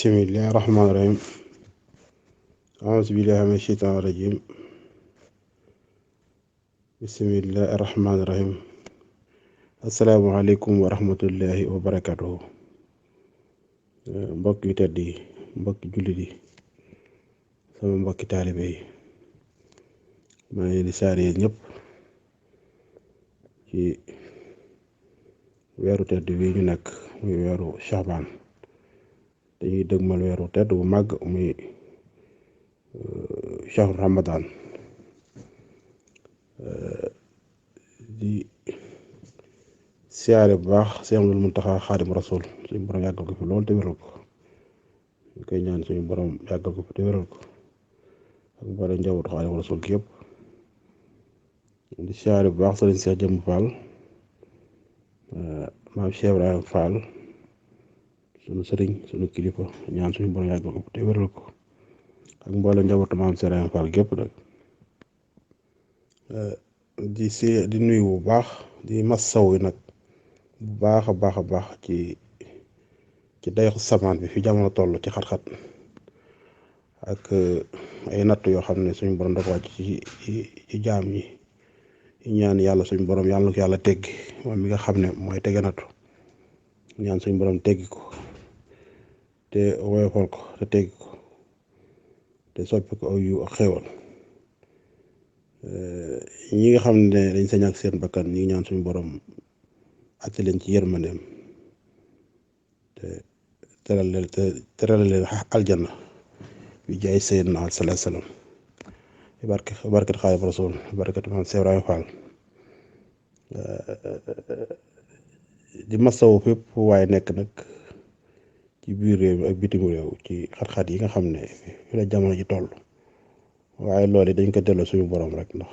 bismillahi rahmaani rahim auzu billahi mina shaytaani rajim bismillahi rahmaani rahim asalaamaaleykum wa rahmatullahi wa barakatuhu mbokk yu tedd yi mbokki jullit yi sama mbokki taalibe yi maa ngi leen di saare ñëpp ci weeru tedd bii ñu nekk muy weeru Shaabaan dañuy dëgmal weeru tedd bu màgg muy shahru Ramadan di siyaare bu baax Seex Ahmadul Muntaxa Xaadimu Rasuul suñu borom yàggal ko fi lool te wéral ko ñu koy ñaan suñu borom yàggal ko fi te wéral ko ak mboolem njabootu Xaadimu Rasuul gi yëpp di siyaare bu baax sëriñ Seex Jëmb Fall maam Cheikh Ibrahima Fall sunu sëriñ sunu kilifa ñaan suñu borom yàggal ko fi te wéral ko ak mboolem njabootu maam Cheikh Ibrahima Fall gépp nag di nuyu bu baax di massaw nag bu baax a baax a baax ci dayoxu samaan bi fi jamono toll ci xat-xat ak ay natt yoo xam ne suñu borom dafa wàcc ci jaam ñi ñaan yàlla suñu borom yàlla na ko yàlla teggi moom mi nga xam ne mooy tege nattu ñaan suñu borom teggi ko te woyofal ko te teggi ko te soppi ko aw yu ak xéewal ñi nga xam ne dañ sañ ak seen bakkan ñi ngi ñaan suñu borom àtte leen ci yërmandeem te teral leen aljanna bi jaay Seydina sallallahu alayhi wa sallam barkat Xaadimu Rasuul barkat maam Cheikh Ibrahima Fall di masawu fépp waaye nekk nag ci biir réew mi ak bitim réew ci xat-xat yi nga xam ne fi la jamono ji toll waaye loolu dañ ko delloo suñu borom rek ndax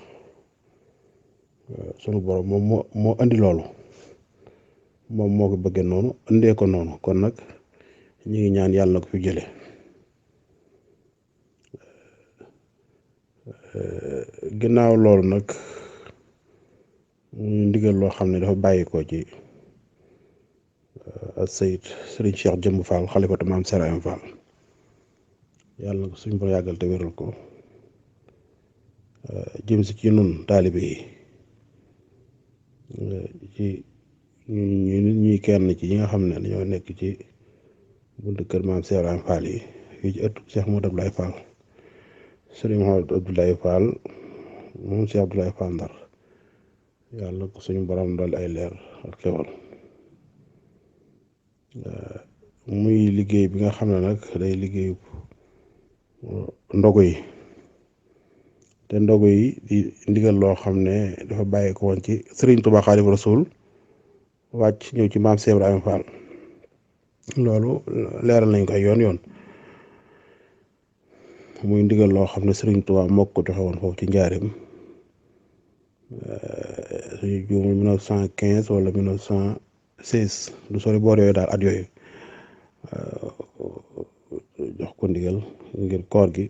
suñu borom moom moo indi loolu moom moo ko bëggee noonu indee ko noonu kon nag ñu ngi ñaan yàlla na ko fi jële ginnaaw loolu nag mu ndigal loo xam ne dafa bàyyi ko ci Sayid Sëriñ Cheikh Jëmb Fall xalifatu maam Cheikh Ibrahima Fall yàlla na ko suñu borom yàggal te wéral ko jëm si ci nun taalibe yi ci ñuy kenn ci ñi nga xam ne dañoo nekk ci buntu kër maam Cheikh Ibrahima Fall yi fii ci ëttu Cheikh Modou Ablaye Fall Sëriñ Modou Ablaye Fall moom Cheikh Abdoulaye Fall Ndar yàlla ko suñu borom dool ay leer ak xewal muy liggéey bi nga xam ne nag day liggéey ndogu yi te ndogu yi di ndigal loo xam ne dafa bàyyi ko woon ci Sëriñ Tuubaa Xaadimu Rasuul wàcc ñëw ci maam Cheikh Ibrahima Fall loolu leeral nañ ko ay yoon muy ndigal loo xam ne Sëriñ Tuubaa moo ko joxe woon foofu ci njaareem suñu juumul 1915 wala 1916 du sori boor yooyu daal at yooyu jox ko ndigal ngir koor gi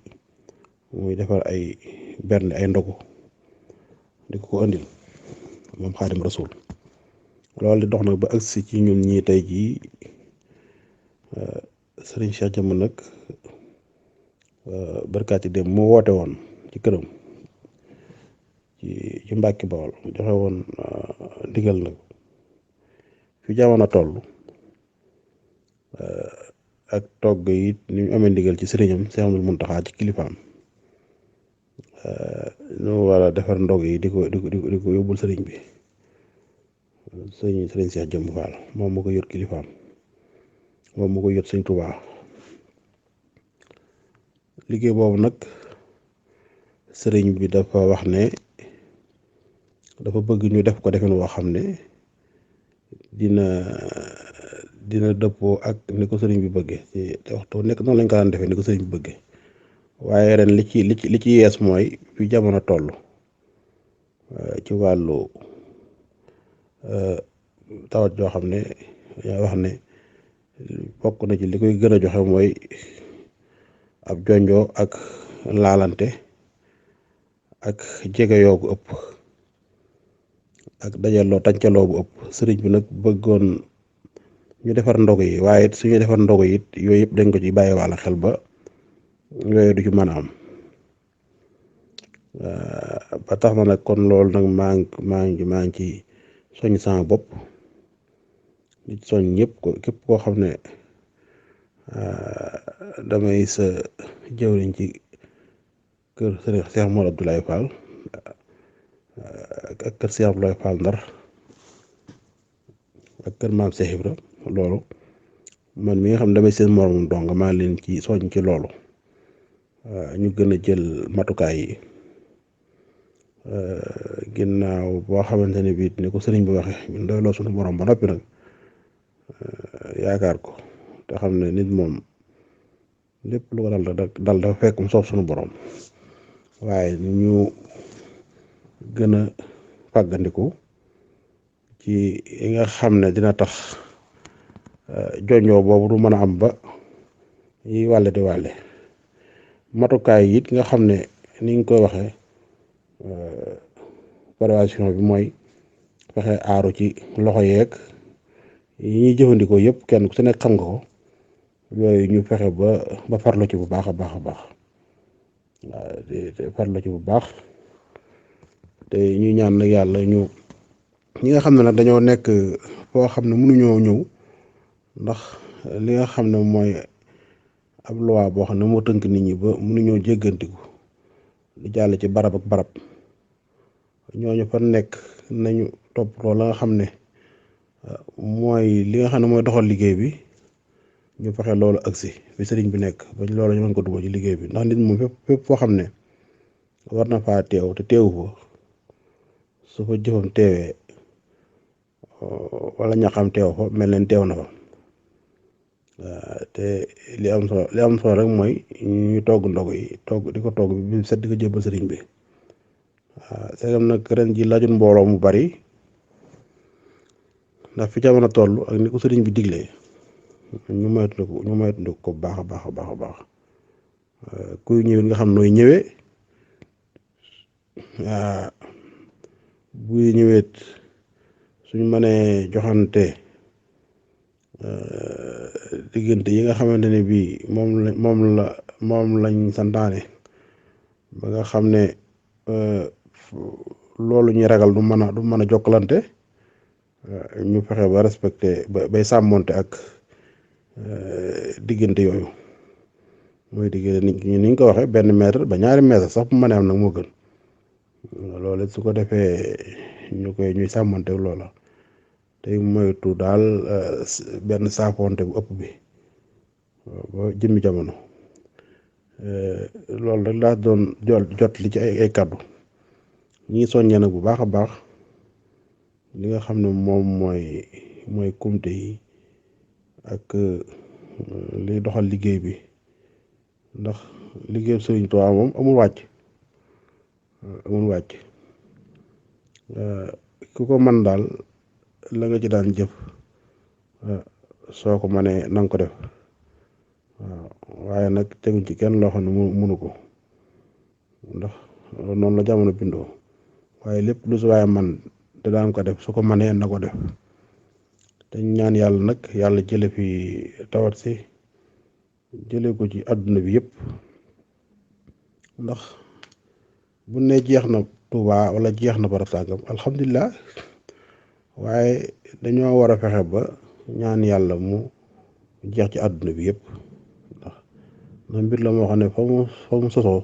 muy defar ay bernde ay ndogu di ko andil moom Xaadimu Rasuul loolu di dox nag ba agsi ci ñun ñii tey jii Sëriñ Cheikh Jëmb nag barkaati dem mu woote woon ci këram ci Mbàkke Bawol joxe woon ndigal nag fi jamono toll ak togg yi ni mu amee ndigal ci sëriñam Seex Ahmadul Muntaxa ci kilifaam ñu war a defar ndog yi di ko yóbbul sëriñ bi sëriñ Seex Jëmb Fall moom moo ko yor kilifaam moom moo ko yor Sëriñ Tuubaa liggéey boobu nag sëriñ bi dafa wax ne dafa bëgg ñu def ko defin woo xam ne dina dëppoo ak ni ko sëriñ bi bëggee te waxtu nekk noonu lañ ko daan defee ni ko sëriñ bi bëggee waaye ren li ci yees mooy fi jamono toll ci wàllu tawat joo xam ne yaa wax ne bokk na ci li koy gën a joxe mooy ab jonjoo ak laalante ak jegeyoo gu ëpp ak dajaloo tàncaloo bu ëpp sëriñ bi nag bëggoon ñu defar ndogu yi waaye it suñu defar ndogu yi it yooyu yëpp dañ ko ci bàyyi wàlla xel ba yooyu du ci mën a am ba tax na nag kon loolu nag maa ngi ci soñ sama bopp di soñ ñëpp ko képp koo xam ne damay sa jëwriñ ci kër sëriñ Cheikh Modou Ablaye Fall ak kër Cheikh Ablaye Fall Ndar ak kër maam Cheikh Ibra loolu man mi nga xam ne damay seen moromum dong maa leen ci soñ ci loolu ñu gën a jël matukaay yi ginnaaw boo xamante ne bii ni ko sëriñ bi waxee ñun doyloo suñu borom ba noppi nag yaakaar ko te xam ne nit moom lépp lu ko dal dafa fekk mu soob suñu borom waaye ñu gën a fàggandiku ci yi nga xam ne dina tax jonjoo boobu du mën a am ba yi wàlle di wàlle matukaay yi it nga xam ne ni nga koy waxee prévention bi mooy fexe aaru ci loxo yeeg yi ñuy jëfandikoo yëpp kenn ku ci nekk xam nga ko yooyu ñu fexe ba farlu ci bu baax a baax a baax waaw te farlu ci bu baax te ñu ñaan nag yàlla ñi nga xam ne nag dañoo nekk foo xam ne mënuñoo ñëw ndax li nga xam ne mooy ab loi boo xam ne moo tënk nit ñi ba mënuñoo jéggantiku di jàll ci barab ak barab ñooñu fa nekk nañu topp loolu la nga xam ne mooy li nga xam ne mooy doxal liggéey bi ñu fexe loolu agsi fi sëriñ bi nekk ba loolu ñu mën ko dugal ci liggéey bi ndax nit moom fépp foo xam ne war na faa teew te teewu fa su fa jëfam teewee wala ñaxam teew fa mel leen teew na fa te li am solo rek mooy ñu togg ndog yi di ko togg bi set di ko jébbal sëriñ bi waaw segam nag ren ji laajut mbooloo mu bari ndax fi jamono toll ak ni ko sëriñ bi diglee ñu moytu ko baax a baax a baax a baax kuy ñëwee nga xam nooy ñëwee buy ñëweet suñ mënee joxante diggante yi nga xamante ne bii moom lañ santaane ba nga xam ne loolu ñuy ragal du mën a jokkalante ñu fexe ba respecté bay sàmmonte ak diggante yooyu mooy diggante nit ñi ni ñu ko waxee 1 mètre ba 2 mètre sax bu mënee am nag moo gën loolu su ko defee ñuy sàmmonte loola tey moytu daal benn saafonte bu ëpp bi ba jëmmi jamono loolu rek laa doon jot li ci ay kàddu ñi soññee nag bu baax a baax li nga xam ne moom mooy kumte yi ak liy doxal liggéey bi ndax liggéey Sëriñ Tuubaa moom amul wàcc ku ko mën daal la nga ci daan jëf soo ko mënee na nga ko def waaw waaye nag teguñ ci kenn loo xam ne mënu ko ndax noonu la jamono bindoo waaye lépp lu si waaye man te daan ko def su ko mënee na ko def te ñaan yàlla nag yàlla jële fi tawat si jële ko ci àdduna bi yëpp ndax bu ne jeex na Tuubaa wala jeex na barab sàngam alhamdulilah waaye dañoo war a fexe ba ñaan yàlla mu jeex ci àdduna bi yëpp ndax mbir la moo xam ne fa mu sosoo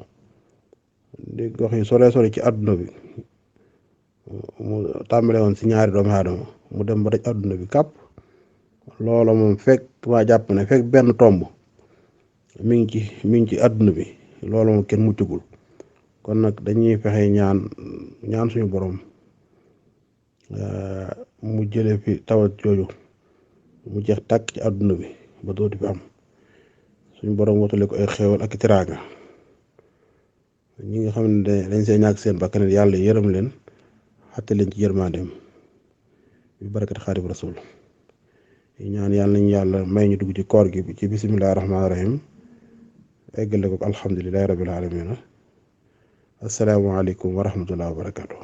di gox yi sore ci àdduna bi mu tàmbale woon si ñaari doomu aadama mu dem ba daj àdduna bi kàpp loola moom fekk waa jàpp ne fekk benn tomb mi ngi ci àdduna bi loola moom kenn muccugul kon nag dañuy fexe ñaan suñu borom mu jële fi tawat jooju mu jeex tàkk ci àdduna bi ba dootu fi am suñu borom wotale ko ay xéewal ak teraanga ñi nga xam ne dañ see ñàkk seen bakkan yàlla yërëm leen xatte leen ci yërmandeem bi barakat Xaadimu Rasuul ñaan yàlla nañu yàlla may ñu dugg ci koor gi ci bisimillahi rahmaani rahim eggale ko alhamdulilahi rabbil alamin assalaamu aleykum wa rahmatullahi wa barakatuh